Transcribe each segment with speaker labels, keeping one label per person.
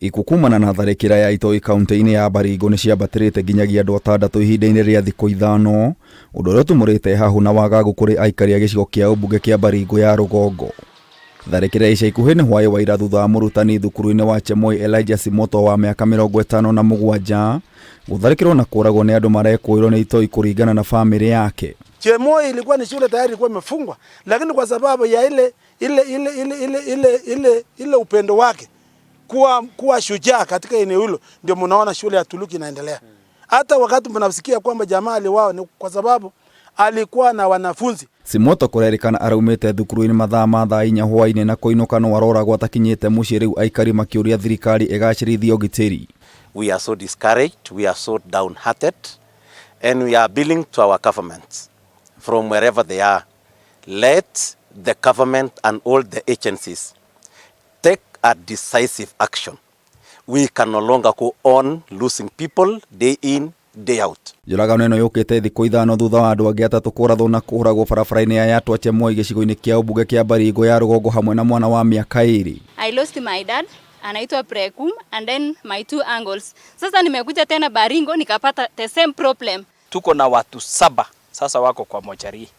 Speaker 1: Ikuũ kumana na tharĩkĩra ya itoi kaunti-inĩ ya Baringo nĩ ciambatĩrĩte nginyagia andũ atandatũ ihinda-inĩ rĩa thikũ ithano, ũndũ ũrĩa ũtumũrĩte hahũ na wagagu kũrĩ aikari a gĩcigo kĩa ũmbunge kĩa Baringo ya rũgongo. Tharĩkĩra ya ica ikuhĩ nĩ hwaĩ wa ira thutha wa mũrutani thukuru-inĩ wa Chemoi Elijah Simoto wa mĩaka 57 gũtharĩkĩrwo na kũragwo nĩ andũ marekũĩrwo nĩ itoi kũringana na famĩlĩ yake.
Speaker 2: Chemoi ilikuwa ni shule tayari ilikuwa imefungwa, lakini kwa sababu ya ile upendo wake kuwa shujaa katika eneo hilo, ndio mnaona shule ya Tuluki inaendelea. Hata wakati mnasikia kwamba jamaa aliuawa ni kwa sababu alikuwa na wanafunzi.
Speaker 1: Simoto kũrerĩkana araumĩte thukuru-inĩ mathaa ma thaa inya hwaĩ-inĩ na kũinũka no aroragwo atakinyĩte mũciĩ, rĩu aikari makĩũria thirikari ĩgacĩrithie ũgitĩri.
Speaker 3: We are so discouraged, we are so downhearted, and we are appealing to our governments from wherever they are. Let the government and all the agencies take a decisive action. We can no longer go on losing people day in, day out.
Speaker 1: Njũragano ĩno yũkĩte thikũ 5 thutha wa andũ angĩ atatũ kũrathwo na kũũragwo barabara-inĩ ya Yatwa Chemoi gĩcigo-inĩ kĩa ũmbunge kĩa Baringo ya rũgongo hamwe na mwana wa mĩaka 2.
Speaker 4: I lost my dad, anaitwa Prekum, and then my two uncles. Sasa nimekuja tena Baringo nikapata the same problem.
Speaker 5: Tuko na watu 7 sasa wako kwa mochari.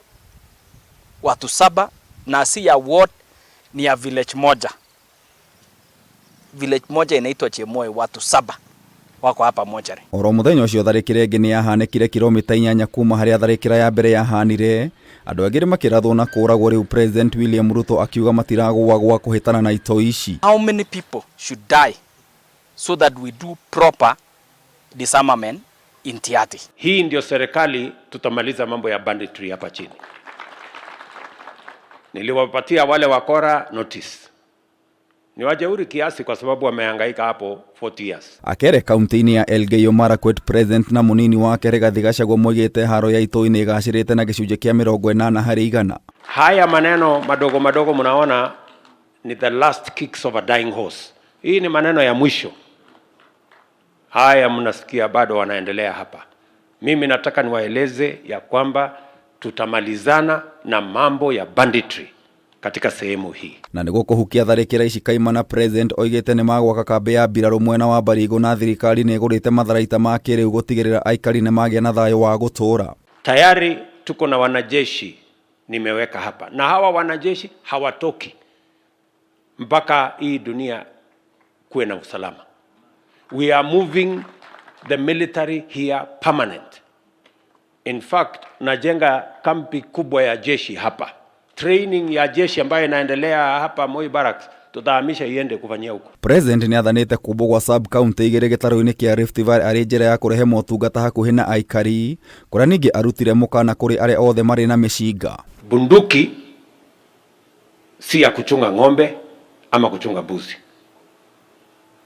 Speaker 5: Watu 7 na si ya ward, ni ya village moja. Village moja inaitwa Chemoi, watu 7 wako hapa mochari.
Speaker 1: Oro mũthenya ũcio tharĩkĩra ĩngĩ nĩ yahanĩkire kilomita 8 kuma harĩa tharĩkĩra ya mbere yahanire. Andũ angĩ makĩrathwo na kũũragwo, rĩu President William Ruto akiuga matiragũa gwa kũhĩtana na itoi ici.
Speaker 5: How many people should die so that we do proper disarmament in Tiaty?
Speaker 6: Hii ndio serikali tutamaliza mambo ya banditry hapa chini. Niliwapatia wale wakora notice. Ni wajeuri kiasi kwa sababu wamehangaika hapo 40 years.
Speaker 1: Akere kaunti-inĩ ya Elgeyo Marakwet, President na mũnini wake Rigathi Gachagua moigĩte haro ya itoi nĩ ĩgacĩrĩte na gĩcunjĩ kĩa 80%.
Speaker 6: Haya maneno madogo madogo mnaona ni the last kicks of a dying horse. Hii ni maneno ya mwisho. Haya mnasikia bado wanaendelea hapa. Mimi nataka niwaeleze ya kwamba tutamalizana na mambo ya banditry katika sehemu hii.
Speaker 1: Na nĩguo kũhukia tharĩkĩra ici kaimana, President oigĩte nĩ magwaka kambĩ ya mbirarũ mwena wa Baringo na thirikari nĩ ĩgũrĩte matharaita ma kĩrĩu gũtigĩrĩra aikari nĩ magĩa na thayũ wa gũtũũra.
Speaker 6: Tayari tuko na wanajeshi nimeweka hapa, na hawa wanajeshi hawatoki mpaka hii dunia kuwe na usalama. We are moving the military here permanent. In fact, najenga kambi kubwa ya jeshi hapa. Training ya jeshi ambayo inaendelea hapa Moi Barracks tutahamisha iende kufanyia huko.
Speaker 1: President nĩ athanĩte kũmbwo gwa sub county igĩrĩ gĩtarũ-inĩ kĩa Rift Valley arĩ njĩra ya kũrehe motungata hakuhĩ na aikari, kũrĩa ningĩ arutire mũkana kũrĩ arĩa othe marĩ na mĩcinga.
Speaker 6: Bunduki si ya kuchunga ng'ombe ama kuchunga mbuzi.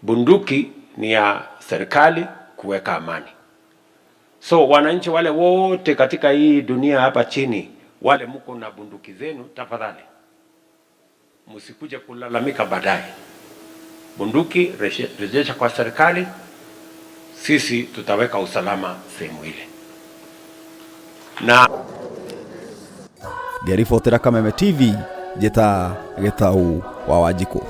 Speaker 6: Bunduki ni ya serikali kuweka amani. So wananchi wale wote katika hii dunia hapa chini, wale mko na bunduki zenu, tafadhali msikuje kulalamika baadaye. Bunduki rejesha kwa serikali, sisi tutaweka usalama sehemu ile. Na
Speaker 1: Ngeribotera Kameme TV, njĩta Gĩtau wa Wanjikũ.